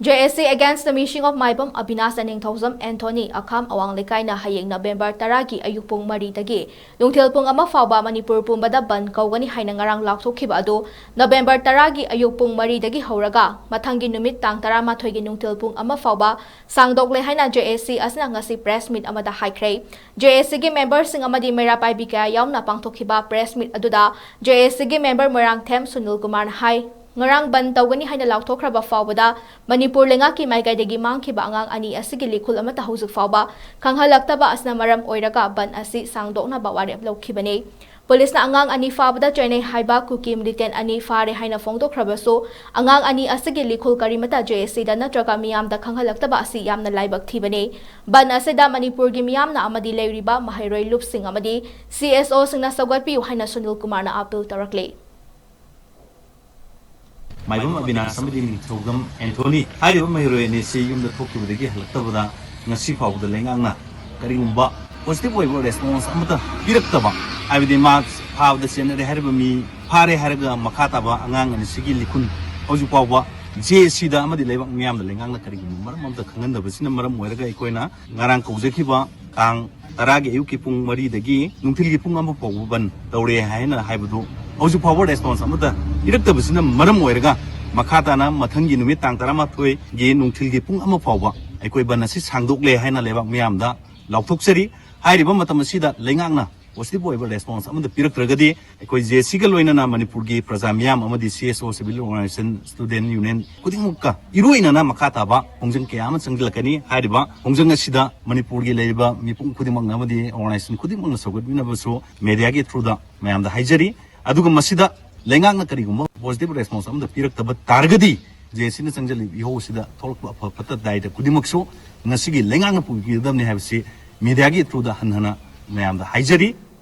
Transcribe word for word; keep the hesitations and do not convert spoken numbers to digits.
J A C against the missing of Maibam Abinash and Ningthoujam Anthony, ꯑꯈꯥꯝ ꯑꯋꯥꯡ ꯂꯩꯀꯥꯏꯅ ꯍꯌꯦꯡ ꯅꯕꯦꯝꯕꯔ ꯇꯔꯥꯒꯤ ꯑꯌꯨꯛ ꯄꯨꯡ ꯃꯔꯤꯗꯒꯤ ꯅꯨꯡꯊꯤꯜ ꯄꯨꯡ ꯑꯃ ꯐꯥꯎꯕ ꯃꯅꯤꯄꯨꯔ ꯄꯨꯝꯕꯗ ꯕꯟꯗ ꯀꯧꯒꯅꯤ ꯍꯥꯏꯅ ꯉꯔꯥꯡ ꯂꯥꯎꯊꯣꯛꯈꯤꯕ ꯑꯗꯨ ꯅꯕꯦꯝꯕꯔ ꯇꯔꯥꯒꯤ ꯑꯌꯨꯛ ꯄꯨꯡ ꯃꯔꯤꯗꯒꯤ ꯍꯧꯔꯒ ꯃꯊꯪꯒꯤ ꯅꯨꯃꯤꯠ ꯇꯥꯡ ꯇꯔꯥꯃꯥꯊꯣꯏꯒꯤ ꯅꯨꯡꯊꯤꯜ ꯄꯨꯡ ꯑꯃ ꯐꯥꯎꯕ ꯁꯥꯡꯗꯣꯛꯂꯦ ꯍꯥꯏꯅ J A C ꯑꯁꯤꯅ ꯉꯁꯤ press meet ꯑꯃꯗ ꯍꯥꯏꯈ꯭ꯔꯦ꯫ J A Cꯒꯤ memberꯁꯤꯡ ꯑꯃꯗꯤ ꯃꯩꯔꯥ ꯄꯥꯏꯕꯤ ꯀꯌꯥ ꯌꯥꯎꯅ ꯄꯥꯡꯊꯣꯛꯈꯤꯕ press meet ꯑꯗꯨꯗ J A Cꯒꯤ member Moirangthem Sunil ꯀꯨꯃꯥꯔꯅ ꯍꯥꯏ, ꯉꯔꯥꯡ ꯕꯟꯗ ꯇꯧꯒꯅꯤ ꯍꯥꯏꯅ ꯂꯥꯎꯊꯣꯛꯈ꯭ꯔꯕ ꯐꯥꯎꯕꯗ ꯃꯅꯤꯄꯨꯔ ꯂꯩꯉꯥꯛꯀꯤ ꯃꯥꯏꯀꯩꯗꯒꯤ ꯃꯥꯡꯈꯤꯕ ꯑꯉꯥꯡ ꯑꯅꯤ ꯑꯁꯤꯒꯤ ꯂꯤꯈꯨꯜ ꯑꯃꯠꯇ ꯍꯧꯖꯤꯛ ꯐꯥꯎꯕ ꯈꯪꯍꯜꯂꯛꯇꯕ ꯑꯁꯤꯅ ꯃꯔꯝ ꯑꯣꯏꯔꯒ ꯕꯟꯗ ꯑꯁꯤ ꯁꯥꯡꯗꯣꯛꯅꯕ ꯋꯥꯔꯦꯞ ꯂꯧꯈꯤꯕꯅꯤ꯫ ꯄꯨꯂꯤꯁꯅ ꯑꯉꯥꯡ ꯑꯅꯤ ꯐꯥꯕꯗ ꯆꯦꯟꯅꯩ ꯍꯥꯏꯕ ꯀꯨꯀꯤ militant ꯑꯅꯤ ꯐꯥꯔꯦ ꯍꯥꯏꯅ ꯐꯣꯡꯗꯣꯛꯈ꯭ꯔꯕꯁꯨ, ꯑꯉꯥꯡ ꯑꯅꯤ ꯑꯁꯤꯒꯤ ꯂꯤꯈꯨꯜ ꯀꯔꯤꯃꯠꯇ J A Cꯗ ꯅꯠꯇ꯭ꯔꯒ ꯃꯤꯌꯥꯝꯗ ꯈꯪꯍꯜꯂꯛꯇꯕ ꯑꯁꯤ ꯌꯥꯝꯅ ꯂꯥꯏꯕꯛ ꯊꯤꯕꯅꯤ꯫ ꯕꯟꯗ ꯑꯁꯤꯗ ꯃꯅꯤꯄꯨꯔꯒꯤ ꯃꯤꯌꯥꯝꯅ ꯑꯃꯗꯤ ꯂꯩꯔꯤꯕ ꯃꯍꯩꯔꯣꯏ ꯂꯨꯞꯁꯤꯡ ꯑꯃꯗꯤ C S Oꯁꯤꯡꯅ ꯁꯧꯒꯠꯄꯤꯌꯨ ꯍꯥꯏꯅ ꯁꯨꯅꯤꯜ ꯀꯨꯃꯥꯔꯅ appeal ꯇꯧꯔꯛꯂꯤ꯫ ꯃꯥꯏꯕꯝ ꯑꯕꯤꯅꯥꯁ ꯑꯃꯗꯤ ꯅꯤꯡꯊꯧꯖꯝ ꯑꯦꯟꯊꯣꯅꯤ ꯍꯥꯏꯔꯤꯕ ꯃꯍꯩꯔꯣꯏ ꯑꯅꯤꯁꯤ ꯌꯨꯝꯗ ꯊꯣꯛꯈꯤꯕꯗꯒꯤ ꯍꯜꯂꯛꯇꯕꯗ ꯉꯁꯤ ꯐꯥꯎꯕꯗ ꯂꯩꯉꯥꯛꯅ ꯀꯔꯤꯒꯨꯝꯕ positive ꯑꯣꯏꯕ response ꯑꯃꯠꯇ ꯄꯤꯔꯛꯇꯕ, ꯍꯥꯏꯕꯗꯤ ꯃꯥ ꯐꯥꯕꯗ ꯆꯦꯟꯅꯔꯦ ꯍꯥꯏꯔꯤꯕ ꯃꯤ ꯐꯥꯔꯦ ꯍꯥꯏꯔꯒ ꯃꯈꯥ ꯇꯥꯕ ꯑꯉꯥꯡ ꯑꯅꯤꯁꯤꯒꯤ ꯂꯤꯈꯨꯜ ꯍꯧꯖꯤꯛ ꯐꯥꯎꯕ J A Cꯗ ꯑꯃꯗꯤ ꯂꯩꯕꯥꯛ ꯃꯤꯌꯥꯝꯗ ꯂꯩꯉꯥꯛꯅ ꯀꯔꯤꯒꯨꯝꯕ ꯃꯔꯝ ꯑꯃꯠꯇ ꯈꯪꯍꯟꯗꯕꯁꯤꯅ ꯃꯔꯝ ꯑꯣꯏꯔꯒ ꯑꯩꯈꯣꯏꯅ ꯉꯔꯥꯡ ꯀꯧꯖꯈꯤꯕ ꯇꯥꯡ ꯇꯔꯥꯒꯤ ꯑꯌꯨꯛꯀꯤ ꯄꯨꯡ ꯃꯔꯤꯗꯒꯤ ꯅꯨꯡꯊꯤꯜꯒꯤ ꯄꯨꯡ ꯑꯃ ꯐꯥꯎꯕ ꯕꯟꯗ ꯇꯧꯔꯦ ꯍꯥꯏꯅ ꯍꯥꯏꯕꯗꯨ ꯍꯧꯖꯤꯛ ꯐꯥꯎꯕ response ꯑꯃꯠꯇ ꯄꯤꯔꯛꯇꯕꯁꯤꯅ ꯃꯔꯝ ꯑꯣꯏꯔꯒ ꯃꯈꯥ ꯇꯥꯅ ꯃꯊꯪꯒꯤ ꯅꯨꯃꯤꯠ ꯇꯥꯡ ꯇꯔꯥꯃꯥꯊꯣꯏꯒꯤ ꯅꯨꯡꯊꯤꯜꯒꯤ ꯄꯨꯡ ꯑꯃ ꯐꯥꯎꯕ ꯑꯩꯈꯣꯏ ꯕꯟꯗ ꯑꯁꯤ ꯁꯥꯡꯗꯣꯛꯂꯦ ꯍꯥꯏꯅ ꯂꯩꯕꯥꯛ ꯃꯤꯌꯥꯝꯗ ꯂꯥꯎꯊꯣꯛꯆꯔꯤ꯫ ꯍꯥꯏꯔꯤꯕ ꯃꯇꯝ ꯑꯁꯤꯗ ꯂꯩꯉꯥꯛꯅ positive ꯑꯣꯏꯕ response ꯑꯃꯠꯇ ꯄꯤꯔꯛꯇ꯭ꯔꯒꯗꯤ ꯑꯩꯈꯣꯏ J A Cꯒ ꯂꯣꯏꯅꯅ ꯃꯅꯤꯄꯨꯔꯒꯤ ꯄ꯭ꯔꯖꯥ ꯃꯤꯌꯥꯝ ꯑꯃꯗꯤ C S O, civil organization, student union ꯈꯨꯗꯤꯡꯃꯛꯀ ꯏꯔꯣꯏꯅꯅ ꯃꯈꯥ ꯇꯥꯕ ꯈꯣꯡꯖꯪ ꯀꯌꯥ ꯑꯃ ꯆꯪꯁꯤꯜꯂꯛꯀꯅꯤ꯫ ꯍꯥꯏꯔꯤꯕ ꯈꯣꯡꯖꯪ ꯑꯁꯤꯗ ꯃꯅꯤꯄꯨꯔꯒꯤ ꯂꯩꯔꯤꯕ ꯃꯤꯄꯨꯝ ꯈꯨꯗꯤꯡꯃꯛꯅ ꯑꯃꯗꯤ organization ꯈꯨꯗꯤꯡꯃꯛꯅ ꯁꯧꯒꯠꯃꯤꯟꯅꯕꯁꯨ mediaꯒꯤ throughꯗ ꯃꯌꯥꯝꯗ ꯍꯥꯏꯖꯔꯤ꯫ ꯑꯗꯨꯒ ꯃꯁꯤꯗ ꯂꯩꯉꯥꯛꯅ ꯀꯔꯤꯒꯨꯝꯕ positive response ꯑꯃꯗ ꯄꯤꯔꯛꯇꯕ ꯇꯥꯔꯒꯗꯤ J A Cꯅ ꯆꯪꯁꯤꯜꯂꯤꯕ ꯏꯍꯧ ꯑꯁꯤꯗ ꯊꯣꯛꯂꯛꯄ ꯑꯐ ꯐꯠꯇ ꯗꯥꯏꯗ ꯈꯨꯗꯤꯡꯃꯛꯁꯨ ꯉꯁꯤꯒꯤ ꯂꯩꯉꯥꯛꯅ ꯄꯨꯕꯤꯒꯗꯕꯅꯤ ꯍꯥꯏꯕꯁꯤ mediaꯒꯤ throughꯗ ꯍꯟꯅ ꯍꯟꯅ ꯃꯌꯥꯝꯗ ꯍꯥꯏꯖꯔꯤ꯫